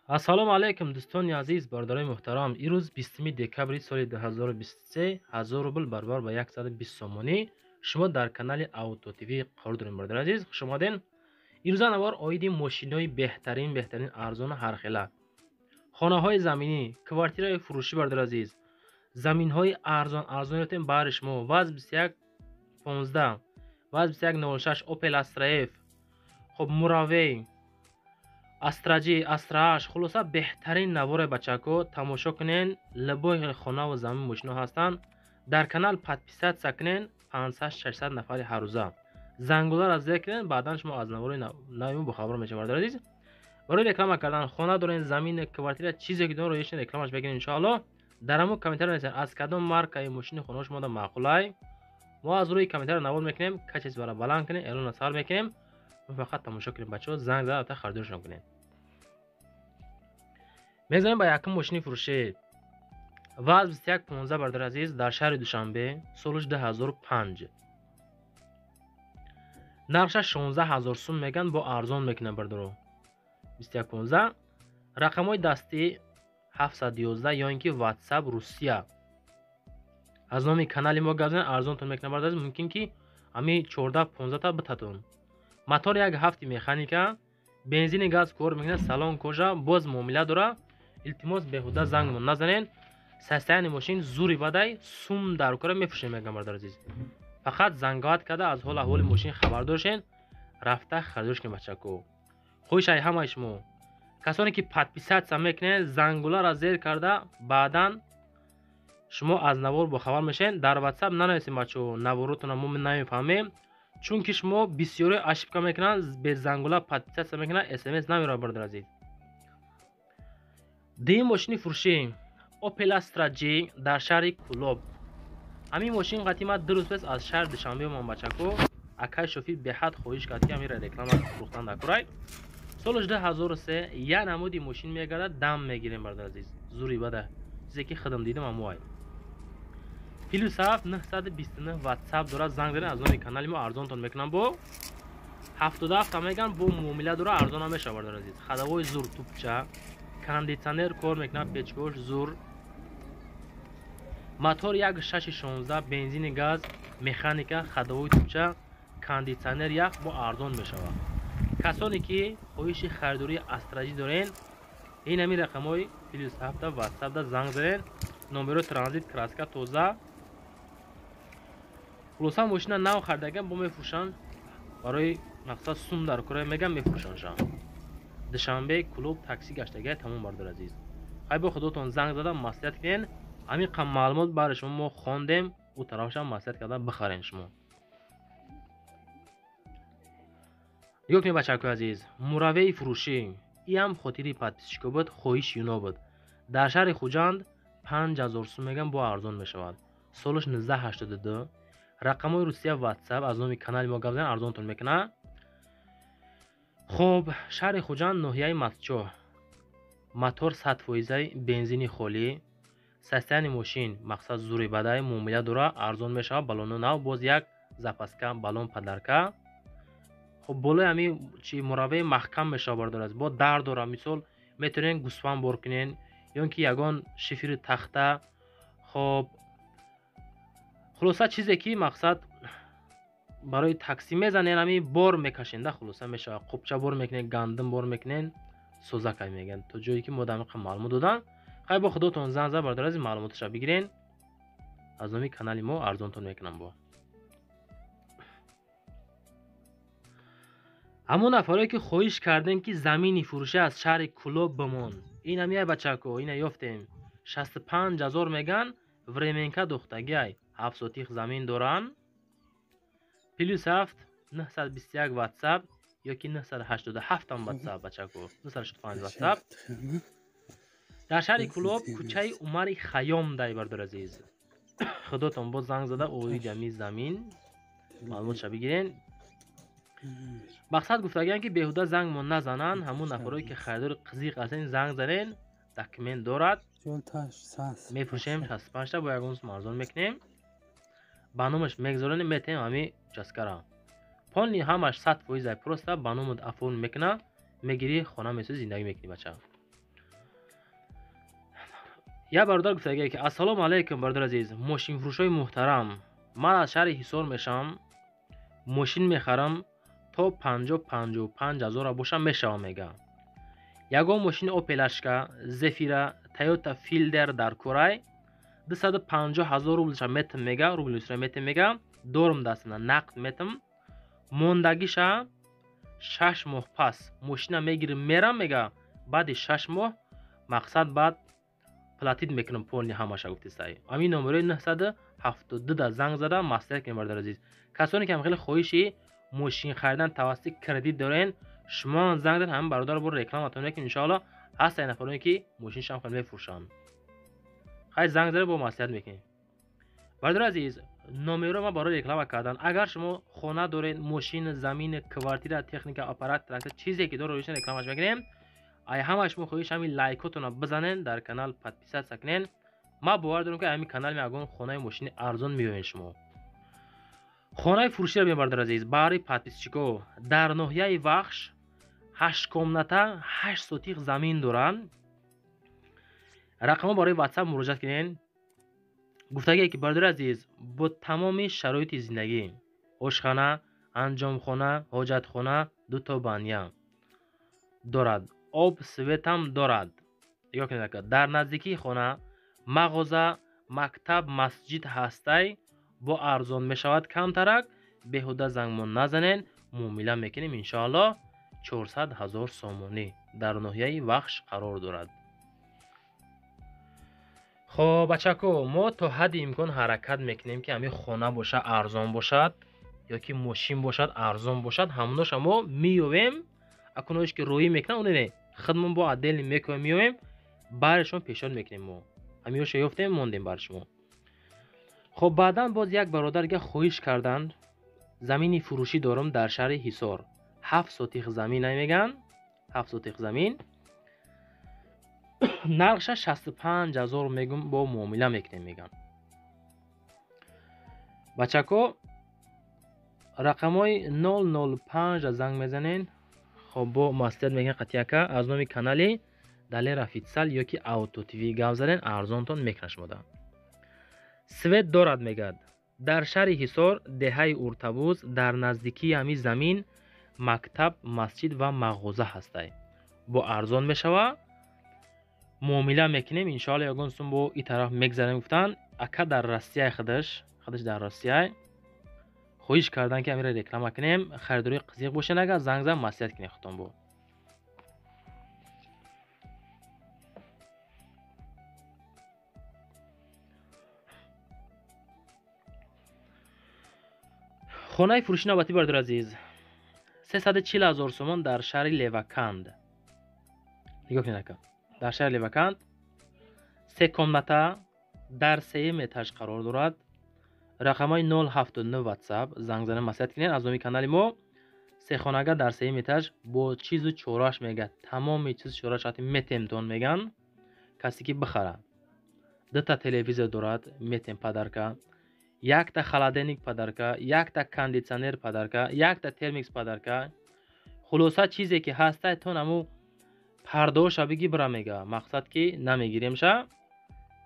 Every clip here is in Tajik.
Ассалому алайкум, дӯстони азиз, бародарои муҳтарам. Ирӯз 20 декабри соли 2023, 1000 рубл баробар ба 120 сомонӣ. Шумо дар канали Авто ТВ қарор дорем, бародари азиз, хуш омаден. Ирӯза навор оиди мошинои беҳтарин, беҳтарин, арзону ҳархела, хонаҳои заминӣ, квартираи фурӯшӣ, бародари азиз, заминҳои арзон арзон ёфтем баҳри шумо. ВАЗ 2115, ВАЗ 2106, Opel Astra F, хоб, Муравей, Астра Ҷи, Астра Аш. Хулоса, беҳтарин наворе, бачако, тамошо кунен. Любой хонаву замин, мошино ҳастанд. Дар канал подписаться кунен, 500-600 нафари ҳаррӯза. Зангуларо зер кунен, баъдан шумо аз навори нави мо бохабар мешавед, бародари азиз. Барои реклама кардан хона дорен, замин, квартира, чизе ки дорен, роишн рекламаш бигирем, иншоалло. Дар ҳамон комментария нависен, аз кадом маркаи мошини хонаҳо шумо маъқулай. Мо аз рӯи комментария навор мекунем, качествора баланд кунем, эълонро сар мекунем. Фақат тамошо кунем, бачаҳо, занг зада та харидоршон кунем. Мезанем ба якум мошини фурӯшӣ. ВАЗ 2115, бародари азиз, дар шаҳри Душанбе, солаш 2005. Нархша 16 000 сум меган, бо арзон мекунам, бародаро. 2115, рақамҳои дастӣ 711 ё ин ки WhatsApp Русия. Аз номи канали мо гап занед, арзонтон мекунам, бародари азиз, мумкин ки ҳами 14-15 та битатон. Мотор 1,7, механика, бензини, газ кор мекунад, салон кожа, боз муомила дора. Илтимос, беҳуда зангмон назанен. Состояние мошин зури бадай, сум дар кора мефурӯшем, мегам, бародари азиз. Фақат занговат карда аз ҳол аҳволи мошин хабар дошен, рафта харидорш кунед, бачако. Хоҳиш ай ҳамаи шумо, касоне ки подписаться мекунед, зангуларо зер карда, баъдан шумо аз навор бохабар мешавед. Дар WhatsApp нанависем, бачаҳо, наворотона мо намефаҳмем, чунки шумо бисёре ошибка мекунанд, без зангула подписаться мекунанд, смс намерад, бародари азиз. Дуюм мошини фурӯшӣ Opel Astra J дар шаҳри Кӯлоб. Ҳамин мошин қатъи ман 2 рӯз пеш аз шаҳри Душанбе омадам, бачако. Акай шофир беҳад хоҳиш кард, ки ҳаминро реклама фурӯхтан дакурай. Солаш 2003, як намуди мошин мегардад, дам мегирем, бародари азиз. Зури бада. Чизе ки худам дидам амуай. +7 929 WhatsApp дорад, занг занед, аз номи канали мо арзонтон мекунам, бо 77 меган, бо муомила дора, арзон ҳам мешавад, бародари азиз. Ходовой зур, тупча, кондитсионер кор мекунад, печкош зур. Мотор 1,6 16, бензини, газ, механика, ходовой тупча, кондитсионер, ях, бо арзон мешавад. Касоне ки хоҳиши харидории Астра Ҷи дорен, ин ҳамин рақамҳои +7 WhatsApp да занг занед. Номеро транзит, краска тоза. Хулоса, мошина нав харидаган, бо мефурӯшанд, барои мақсад сум дар кора меган, мефурӯшандшан. Душанбе, Кӯлоб, такси гаштагия, тамом, бародари азиз. Хай, бо худотон занг зада маслиҳат кунед. Ҳамин қам маълумот барои шумо мо хондем, ӯ тарафашам маслиҳат карда бихарен шумо. Нигоҳ кунед, бачакои азиз, Муравеи фурӯшӣ. Иам хотири подписчико буд, хоҳиши юно буд. Дар шаҳри Хуҷанд 5000 сум меган, бо арзон мешавад. Солаш 1982, рақамҳои Русия, WhatsApp, аз номи канали мо гап занед, арзонтон мекунад. Хоб, шаҳри Хуҷанд, ноҳияи Мастчоҳ. Мотор 100 фоизаи, бензини холӣ, состояние мошин мақсад зури бадай, муомила дора, арзон мешавад, балоно нав, боз як запаска балон подарка. Хоб, болои ҳамин чи Муравей маҳкам мешавад, бародари азиз, бо дар дора. Мисол, метавонед гӯсфанд бор кунен ё ин ки ягон шифери тахта. Хоб, хулоса, чизе ки мақсад барои такси мезанен, ҳамин бор мекашенда, хулоса мешавад. Қубча бор мекунен, гандум бор мекунен, созакай мегӯянд. То ҷое ки мо дар ҳамин маълумот додам. Хай, бо худотон занг зад, бародари азиз, маълумоташа бигирен. Аз номи канали мо арзонтон мекунам бо. Ҳамон нафарое ки хоҳиш кардем, ки замини фурӯшӣ аз шаҳри Кӯлоб бимон. Ин ҳамияй, бачако, ина ёфтем. 65 000 меган, временка духтагиай. 7 сотих замин доранд. +7 921 WhatsApp ёки 987 ам WhatsApp, бачако. 985 WhatsApp. Дар шаҳри Кӯлоб, кӯчаи Умари Хайём дай, бародари азиз. Худотон боз занг зада оиди ҳамин замин маълумотша бигирен. Мақсад гуфтагиам, ки беҳуда зангмон назананд. Ҳамун нафарое ки харидори қизиқ ҳастен, занг занен, документ дорад. Мефурӯшем 65 та, бо ягон сум арзон мекунем. Ба номаш мегзоронем, метаҳем ҳамин участкара. Полный ҳамаш 100 фоизай, просто ба номат оформ мекуна, мегирӣ, хона месозӣ, зиндагӣ мекунӣ, бача. Як бародар гуфтагие ки ассалому алайкум бародар азиз, мошинфурӯшои муҳтарам, ман аз шаҳри Ҳисор мешавам, мошин мехарам то 50-55 ҳазора бошам мешавам мега. Ягон мошини Опелашка, Зефира, Тойота Филдер дар Курай 250 ҳазор рублша метм мега, рублша метм мега, дорум дастна нақд метм, мондагиша 6 моҳ пас мошина мегирим мерам мега, баъди 6 моҳ мақсад баъд платит мекунам полни ҳамаша гуфтистай. Ҳамин номерои 972 да занг зада маслиҳат кунем бародар азиз. Касоне ки ҳам хеле хоҳиши мошин харидан тавассути кредит дорен, шумо занг зад ҳамин бародар бо рекламатон мекунем иншоалло. Ҳастанд нафароне ки мошиншам хеле мефурӯшанд. Хай занг зада бо маслиҳат мекунем. Бародар азиз, номеро ма барои реклама кардан. Агар шумо хона доред, мошин, замин, квартира, техника, аппарат, трактор, чизе ки доред, рӯйшон рекламаш мекунем. Ай ҳама шумо хоҳиш ҳамин лайкотонро бизанен, дар канал подписаться кунен. Ма бовар дорам ки ҳамин канал ягон хонаи мошини арзон меёбед шумо. Хонаи фурӯширо бибин бародар азиз, баҳри подписчико дар ноҳияи Вахш 8 комната, 8 сотиқ замин доранд. Рақамҳо барои WhatsApp муроҷиат кунен. Гуфтагие ки бародари азиз, бо тамоми шароити зиндагӣ, ошхона, анҷомхона, ҳоҷатхона, дуто баня дорад, об, светам дорад. Нигоҳ кунед ака, дар наздикии хона мағоза, мактаб, масҷид ҳастай, бо арзон мешавад камтарак, беҳуда зангмон назанен, муомила мекунем иншоалло. 400 ҳазор сомонӣ дар ноҳияи Вахш қарор дорад. Хоб бачако, мо то ҳадди имкон ҳаракат мекунем ки ҳамин хона боша арзон бошад ё ки мошин бошад арзон бошад, ҳамоноша мо меёвем. Акуноиш ки роӣ мекунам, оне не, худмон бо отдельно мекунем, меёвем, баршон пешниҳод мекунем мо. Ҳамиёша ёфтем, мондем бар шумо. Хоб баъдан боз як бародар дига хоҳиш карданд, замини фурӯшӣ дорам дар шаҳри Ҳисор. 7 сотиқ замин меган, 7 сотиқ замин. Нархша 65 ҳазор мегум, бо муомила мекунем меган. Бачако, рақамҳои 005 занг мезанен. Хоб бо маслиҳат мекунем қатъияка аз номи канали Далер Официал ё ки Auto TV гап занен, арзонтон мекунад шумода. Свет дорад мегад. Дар шаҳри Ҳисор, деҳаи Уртабуз, дар наздикии ҳамин замин мактаб, масҷид ва мағоза ҳастай. Бо арзон мешава. Муомила мекунем иншоалло, ягон сум бо и тараф мегзарем гуфтан. Ака дар Россия худаш дар Россия хоҳиш кардан ки ҳаминро реклама кунем, харидори қизиқ бошен, агар занг зан маслиҳат кунем худтон бо. Хонаи фурӯши навбатӣ бародар азиз 340 ҳазор сомон дар шаҳри Леваканд. Нигоҳ кунед ака, дар шаҳри Леваканд 3 комната дар 3 этаж қарор дорад. Рақамҳои 079 WhatsApp занг зана маслиҳат кунед аз номи канали мо. 3 хонага дар 3 этаж бо чизу чораш мега, тамоми чизу чораш ҳатто метемтон меган, касе ки бихара. 2 телевизор дорад, метем подарка, 1 холодильник подарка, 1 кондитсионер подарка, 1 термикс подарка. Хулоса чизе ки ҳастай то наму пардоша биги бира мега, мақсад ки намегиремша.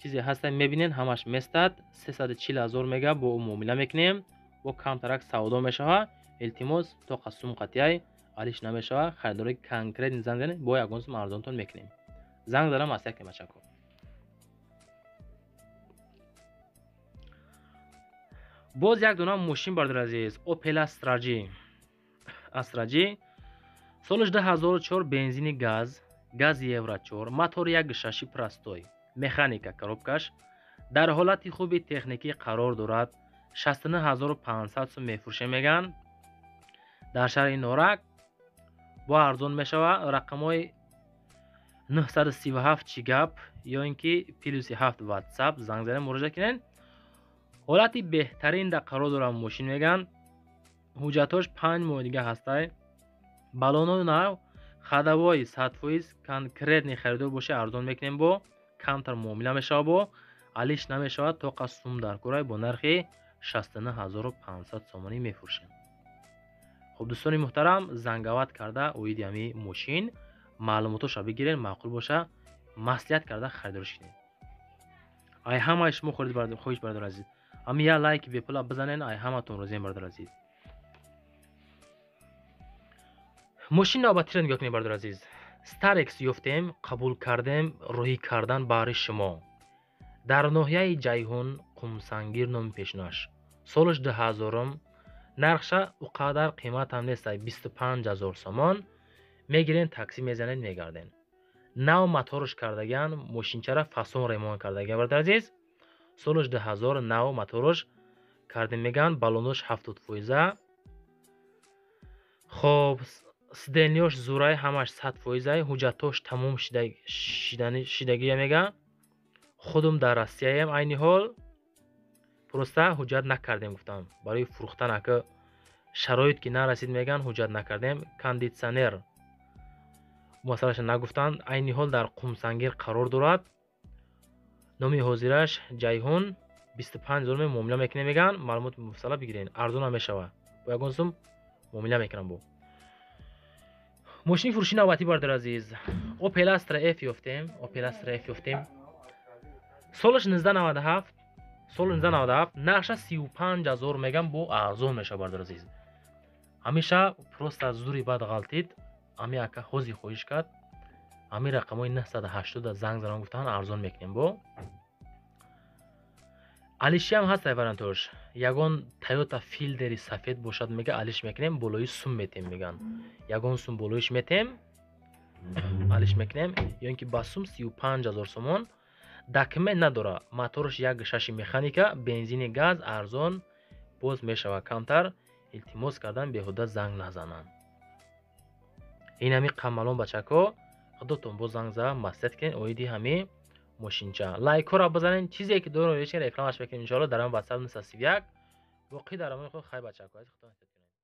Чизе ҳастай мебинен, ҳамаш местад. 340 ҳазор мега бо муомила мекунем, бо камтарак савдо мешава. Илтимос то қасум қатъияй алиш намешава. Харидори конкретни занг занед, бо ягон сум арзонтон мекунем. Занг зада маслиҳат кунем бачако. Боз як дона мошин бародар азиз, Opel Astra G. Astra G соли 2004, бензини газ, газ Евро 4, мотор 1.6 простой, механика коробкаш дар ҳолати хуби техникӣ қарор дорад. 69500 сум мефурӯшем меган. Дар шаҳри Норак бо арзон мешава. Рақамҳои 937 чӣ гап ё ин ки плюси 7 WhatsApp занг занед, муроҷиат кунед. Ҳолати беҳтарин дар қарор дорад мошин меган. Ҳуҷҷатҳош 5 моҳ дига ҳастай. Балонои нав, ходовой 100% конкретни харидор боша арзон мекунем, бо камтар муомила мешава, бо алиш намешавад, то қас сум дар курай бо нархи 69500 сомонӣ мефурӯшем. Хоб дӯстони муҳтарам, зангават карда оиди ҳамин мошин маълумотоша бигирен, маъқул боша маслиҳат карда харидориш кунед. Ай ҳамаи шумо хоҳиш бародари азиз. Ҳами як лайки бепула бизанен, ай ҳаматон розием бародари азиз. Мошин навбатиро нигоҳ кунед бародари азиз. Старекс ёфтем, қабул кардем, роҳӣ кардан баҳри шумо. Дар ноҳияи Ҷайҳун, Қумсангир номи пешноаш. Солаш 2000-ум, нархша ӯ қадар қимат ҳам нест, 25 000 сомон. Мегирен, такси мезанед, мегарден. Нав моторш кардаган, мошинчара фасон ремонт кардаган бародари азиз. Солаш 2000, нав моторш кардем меган, баллонош 70%. Хоб, сиденьёш зурай, ҳамаш 100%, ҳуҷҷатош тамом шидагия мега. Худум дар Россияем айни ҳол, просто ҳуҷҷат накардем гуфтам. Барои фурӯхтан ака шароит ки нарасид меган, ҳуҷҷат накардем. Кондитсионер масъалаша нагуфтанд. Айни ҳол дар Қумсангир қарор дорад. Номи ҳозираш Ҷайҳун, 25 000 муомила мекунем меган. Маълумоти муфассала бигирен, арзон мешава. Бо ягон сум муомила мекунам бо. Мошини фурӯши навбатӣ бародари азиз. Opel Astra F ёфтем, Opel Astra F ёфтем. Солаш 1997, соли 1997, нархша 35 000 мегам, бо арзон мешава бародари азиз. Ҳамеша просто аз зури бад ғалтид. Ҳами ака ҳози хоҳиш кард. Ҳами рақамҳои 980 занг занон гуфтанд, арзон мекунем бо. Алишиам ҳаст ай вариантош. Ягон Toyota Fielder сафед бошад мега, алиш мекунем, болои сум метем меган. Ягон сум болоиш метем, алиш мекунем, ё ин ки ба сум 35 000 сомон. Документ надора, моторш 1,6 механика, бензини газ, арзон боз мешава камтар. Илтимос кардан беҳуда занг назананд. Ин ҳами қамалон бачако, худотон боз занг зада маслиҳат кунед оиди ҳами мошинча. Лайкҳоро бизанед, чизе ки дорем рекламаш мекунем иншоалло дар ҳамин WhatsApp 931. Боқӣ дар амони худ, хай бачако, аз худо.